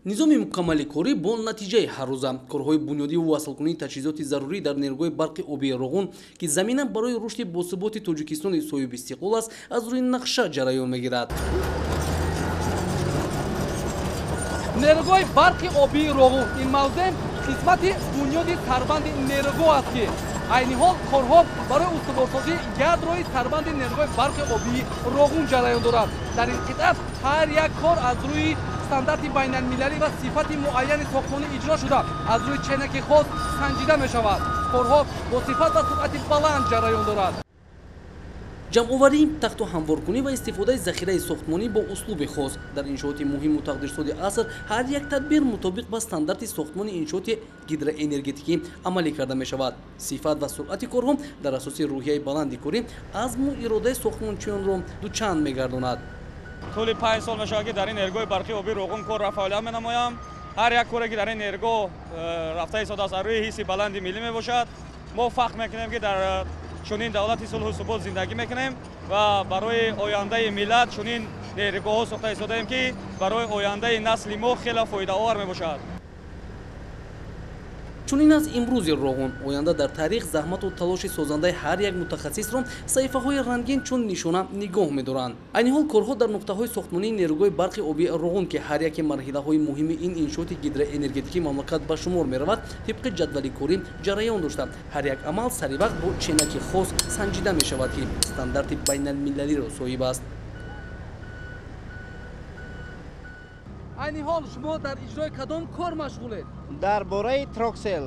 Низоми мукаммали корӣ бо натиҷаи ҳаррӯза. Корҳои бунёдӣ ва васлкунии таҷҳизоти зарурӣ дар нерӯгоҳи барқи обии Роғун, ки замина барои рушди босуботи Тоҷикистони соҳибистиқлол аст, аз рӯи нақша ҷараён мегирад. Нерӯгоҳи барқи обии Роғун ин мавзеъ қисмати бунёди сарбанди нерӯгоҳ аст, ки айни ҳол корҳо барои устуворсозии ядрои сарбанди нерӯгоҳи барқи обии Роғун ҷараён дорад. Дар ин қитъа ҳар як кор аз рӯи стандарти байналмилалӣ ва сифати муайяни сохтмонӣ иҷро шуда, аз рӯи ченаки хос санҷида мешавад. Корҳо бо сифат ва суръати баланд ҷараён дорад. Ҷамъоварӣ, тахту ҳамворкунӣ ва истифодаи захираи сохтмонӣ бо услуби хос дар иншооти муҳиму тақдирсози аср ҳар як тадбир мутобиқ ба стандарти сохтмони иншооти гидроэнергетикӣ амалӣ карда мешавад. Сифат ва суръати корҳо дар асоси рӯҳияи баланди корӣ азму иродаи сохтмончиёнро дучанд мегардонад. Тӯли 5 сол мешавад, ки дар ин нерӯгоҳи барқи обии Роғун кор ва фаъолият менамоям. Ҳар як коре, ки дар ин нерӯгоҳ рафта истодааст, аз рӯи ҳисси баланди миллӣ мебошад. Мо фахр мекунем, ки дар чунин давлати сулҳу субот зиндагӣ мекунем ва барои ояндаи миллат чунин нерӯгоҳҳо сохта истодаем, ки барои ояндаи насли мо хеле фоидаовар мебошад. Чунин аст имрӯзи Роғун. Оянда дар таърих заҳмату талоши созандаи ҳар як мутахассисро саҳифаҳои рангин чун нишона нигоҳ медоранд. Айни ҳол корҳо дар нуқтаҳои сохтмонии нерӯгоҳи барқи обии Роғун, ки ҳар яке марҳилаҳои муҳими ин иншооти гидроэнергетикии мамлакат ба шумор меравад, тибқи ҷадвали корӣ ҷараён дошта, ҳар як амал сари вақт бо ченаки хос санҷида мешавад, ки стандарти байналмилалиро соҳиб аст. Айни ҳол шумо дар иҷрои кадом кор машғулед? Дар бораи троксел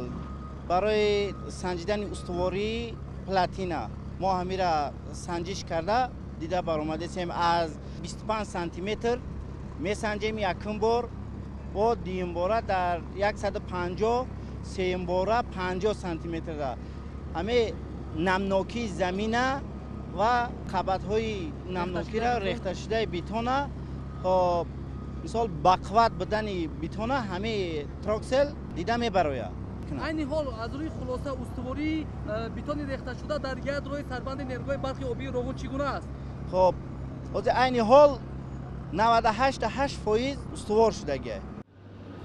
барои санҷидани устувории платина мо ҳамира санҷиш карда дида баромадесем. Аз 25 сантиметр месанҷем якум бор, бо дуюмбора дар 150, сеюмбора 50 сантиметрда. Ҳаме намнокии замина ва қабатҳои намнокира рехташудаи бетона, мисол бақувват будани бетона ҳамаи троксел дида мебарояд. Айни ҳол аз рӯи хулоса устувории бетони рехташуда дар ядрои сарбанди нерӯгоҳи барқи обии Роғун чӣ гуна аст? Хоб, ҳозир айни ҳол 98,8% устувор шудагиа.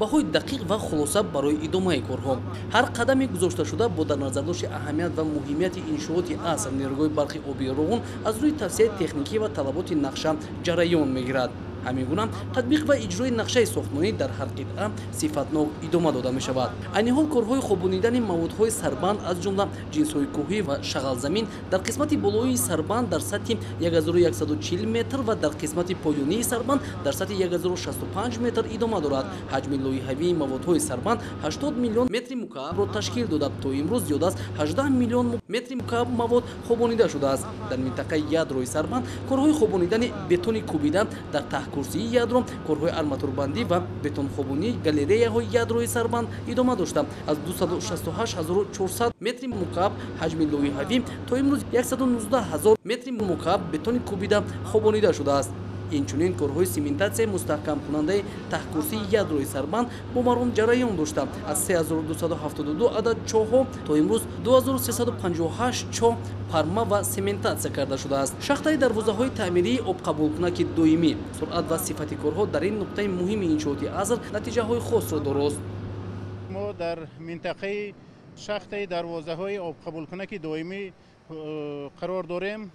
Баҳои дақиқ ва хулоса барои идомаи корҳо. Ҳар қадами гузошташуда бо дар назардошти аҳамият ва муҳимияти иншооти аср нерӯгоҳи барқи обии Роғун аз рӯи тавсияи техникӣ ва талаботи нақша ҷараён мегирад. Ҳамин гуна татбиқ ва иҷрои нақшаи сохтмонӣ дар ҳар қитъа сифатнок идома дода мешавад. Айни ҳол корҳои хобонидани маводҳои сарбанд, аз ҷумла ҷинсҳои кӯҳӣ ва шағалзамин, дар қисмати болоии сарбанд дар сатҳи 1140 метр ва дар қисмати поёнии сарбанд дар сатҳи 1065 метр идома дорад. Ҳаҷми лоиҳавии маводҳои сарбанд 80 миллион метри мукаабро ташкил дода, то имрӯз зиёд аз 18 миллион метри мукааб мавод хобонида шудааст. Дар минтақаи ядрои сарбанд корҳои хобонидани бетони кӯбида дар таҳкурсии ядро, корҳои арматурбандӣ ва бетонхобонии галереяҳои ядрои сарбанд идома дошта, аз 268400 метри мукааб ҳаҷми лоиҳавӣ то имрӯз 119 000 метри мукааб бетони кӯбида хобонида шудааст. Инчунин корҳои сементатсияи мустаҳкамкунандаи таҳкурсии ядрои сарбанд бо маром ҷараён дошта, аз 3272 адад чоҳҳо то имрӯз 2358 чоҳ парма ва сементатсия карда шудааст. Шахтаи дарвозаҳои таъмирии обқабулкунаки доимӣ, суръат ва сифати корҳо дар ин нуқтаи муҳими иншооти аср натиҷаҳои хосро дорост. Мо дар минтақаи шахтаи дарвозаҳои обқабулкунаки доимӣ қарор дорем.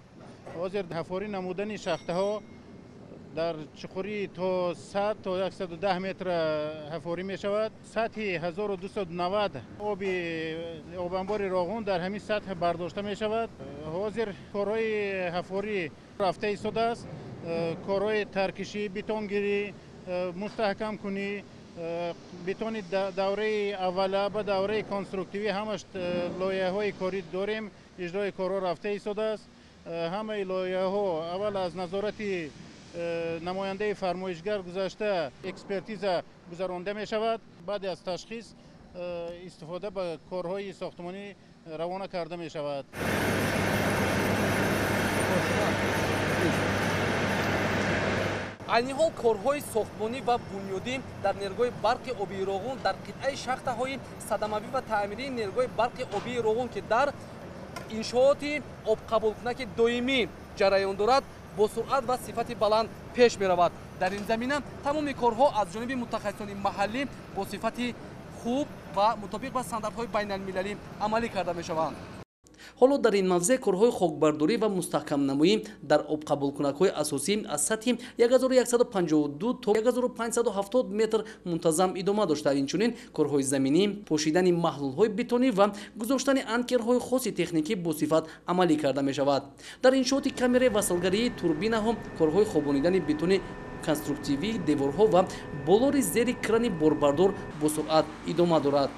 Ҳозир ҳафорӣ намудани шахтаҳо дар чуқурӣ то 100 то 110 метр ҳафорӣ мешавад. Сатҳи 1290 оби обанбори Роғун дар ҳамин сатҳ бардошта мешавад. Ҳозир корҳои ҳафорӣ рафта истодааст. Корҳои таркишӣ, бетонгирӣ, мустаҳкамкунӣ, бетони давраи аввала ба давраи конструктивӣ ҳамаш лоиҳаҳои корӣ дорем. Иҷрои корҳо рафта истодааст. Ҳамаи лоиҳаҳо аввал аз назорати намояндаи фармоишгар гузашта, экспертиза гузаронда мешавад. Баъди аз ташхис истифода ба корҳои сохтмонӣ равона карда мешавад. Айни ҳол корҳои сохтмонӣ ва бунёдӣ дар нерӯгоҳи барқи обии Роғун дар қитъаи шахтаҳои садамавӣ ва таъмирии нерӯгоҳи барқи обии Роғун, ки дар иншооти обқабулкунаки доимӣ ҷараён дорад, бо суръат ва сифати баланд пеш меравад. Дар ин замина тамоми корҳо аз ҷониби мутахассисони маҳаллӣ бо сифати хуб ва мутобиқ ба стандартҳои байналмилалӣ амалӣ карда мешаванд. Ҳоло дар ин мавзеъ корҳои хокбардорӣ ва мустаҳкамнамоӣ дар обқабулкунакҳои асосӣ аз сатҳи 1152 то 1570 метр мунтазам идома дошта. Инчунин корҳои заминӣ, пошидани маҳлулҳои бетонӣ ва гузоштани анкерҳои хоси техникӣ бо сифат амалӣ карда мешавад. Дар иншооти камераи васлгарии турбинаҳо корҳои хобонидани бетони конструктивии деворҳо ва болори зери крани борбардор бо суръат идома дорад.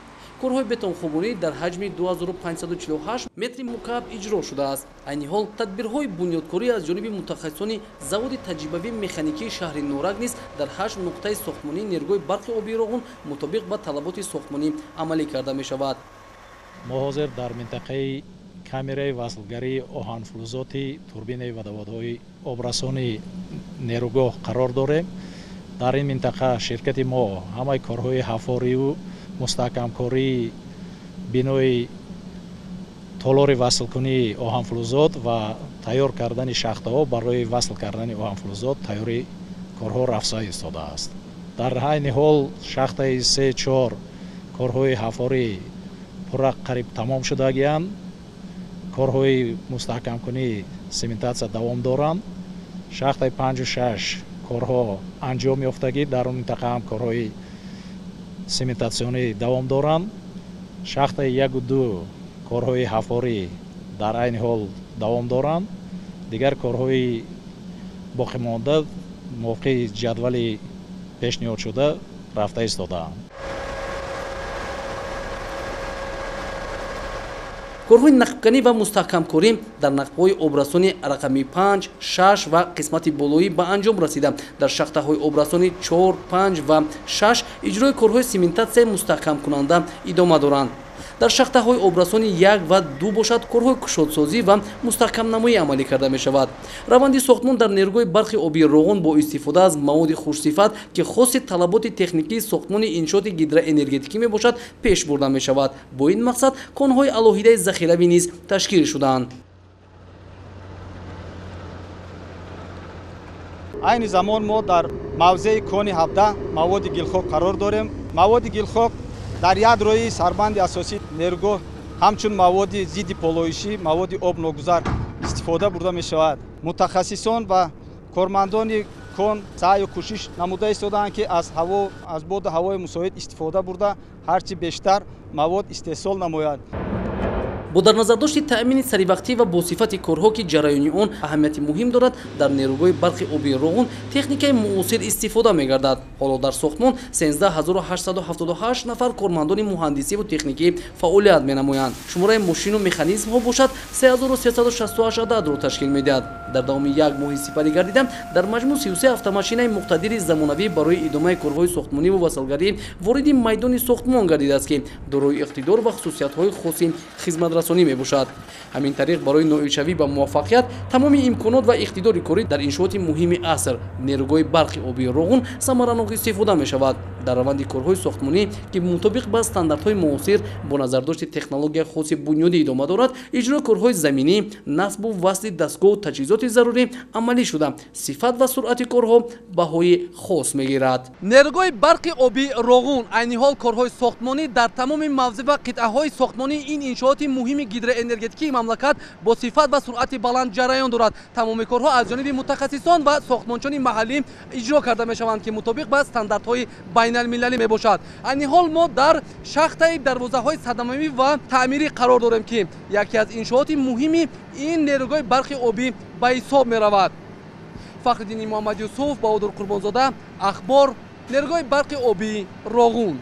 Корҳои бетонхобонӣ дар ҳаҷми 2548 метри мукааб иҷро шудааст. Айни ҳол тадбирҳои бунёдкорӣ аз ҷониби мутахассисони заводи таҷрибавии механикии шаҳри Норак низ дар 8 нуқтаи сохтмонии нерӯгоҳи барқи обии Роғун мутобиқ ба талаботи сохтмонӣ амалӣ карда мешавад. Мо ҳозир дар минтақаи камераи васлгарии оҳанфулузоти турбинаи водоводҳои обрасони нерӯгоҳ қарор дорем. Дар ин минтақа ширкати мо ҳамаи корҳои ҳафорию мустаҳкамкории бинои толори васлкунии оҳанфулузот ва тайёр кардани шахтаҳо барои васл кардани оҳанфулузот тайёри корҳо рафта истодааст. Дар айни ҳол шахтаи 3-4 корҳои ҳафорӣ пурра қариб тамом шудагианд. Корҳои мустаҳкамкунӣ сементатсия давом доранд. Шахтаи 5-6 корҳо анҷом ёфтагӣ, дар он минтақа ҳам корҳои сементатсионӣ давом доранд. Шахтаи 1-2 корҳои ҳафорӣ дар айни ҳол давом доранд. Дигар корҳои боқимонда мувофиқи ҷадвали пешниҳодшуда рафта истодаанд. Корҳои нақбканӣ ва мустаҳкамкорӣ дар нақбҳои обрасони рақами 5, 6 ва қисмати болоӣ ба анҷом расида. Дар шахтаҳои обрасони 4, 5 ва 6 иҷрои корҳои сементатсияи мустаҳкамкунанда идома доранд. Дар шахтаҳои обрасони 1 ва 2 бошад корҳои кушодсозӣ ва мустаҳкамнамоӣ амалӣ карда мешавад. Раванди сохтмон дар нерӯгоҳи барқи обии Роғун бо истифода аз маводи хушсифат, ки хоси талаботи техникии сохтмони иншооти гидроэнергетикӣ мебошад, пеш бурда мешавад. Бо ин мақсад конҳои алоҳидаи захиравӣ низ ташкил шудаанд. Айни замон мо дар мавзеи кони 17 маводи гилхок қарор дорем. Маводи гилхок дар ядрои сарбанди асосии нерӯгоҳ ҳамчун маводи зидди полоишӣ, маводи обногузар истифода бурда мешавад. Мутахассисон ва кормандони кон саъю кӯшиш намуда истодаанд, ки аз боду ҳавои мусоид истифода бурда ҳарчи бештар мавод истеҳсол намояд. Бо дар назардошти таъмини саривақтӣ ва бо сифати корҳо, ки ҷараёни он аҳамияти муҳим дорад, дар нерӯгоҳи барқи обии Роғун техникаи муосир истифода мегардад. Ҳоло дар сохтмон 13878 нафар кормандони муҳандисиву техникӣ фаъолият менамоянд. Шумораи мошину механизмҳо бошад 3368 ададро ташкил медиҳад. Дар давоми як моҳи сипарӣ гардида дар маҷмӯъ 33 автомашинаи муқтадири замонавӣ барои идомаи корҳои сохтмониву васлгарӣ вориди майдони сохтмон гардидааст, ки дорои иқтидор ва хусусиятҳои хоси хизматрасонӣ мебошад. Ҳамин тариқ барои ноилшавӣ ба муваффақият тамоми имконот ва иқтидори корӣ дар иншооти муҳими аср нерӯгоҳи барқи обии Роғун самаранок истифода мешавад. Дар раванди корҳои сохтмонӣ, ки мутобиқ ба стандартҳои муосир бо назардошти технологияи хоси бунёдӣ идома дорад, иҷрои корҳои заминӣ, насбу васли дастгоҳу таҷҳизоти зарурӣ амалӣ шуда, сифат ва суръати корҳо баҳои хос мегирад. Нерӯгоҳи барқи обии Роғун айни ҳол корҳои сохтмонӣ дар тамоми мавзеъ ва қитъаҳои сохтмонии ин иншооти муҳими гидроэнергетикии мамлакат бо сифат ва суръати баланд ҷараён дорад. Тамоми корҳо аз ҷониби мутахассисон ва сохтмончони маҳаллӣ иҷро карда мешаванд, ки мутобиқ ба стандартҳои байналмилалӣ мебошад. Айни ҳол мо дар шахтаи дарвозаҳои садамавӣ ва таъмирӣ қарор дорем, ки яке аз иншооти муҳими ин нерӯгоҳи барқи обӣ ба ҳисоб меравад. Фахриддини Муҳаммад Юсуф, Баҳодур Қурбонзода, Ахбор, нерӯгоҳи барқи обии Роғун.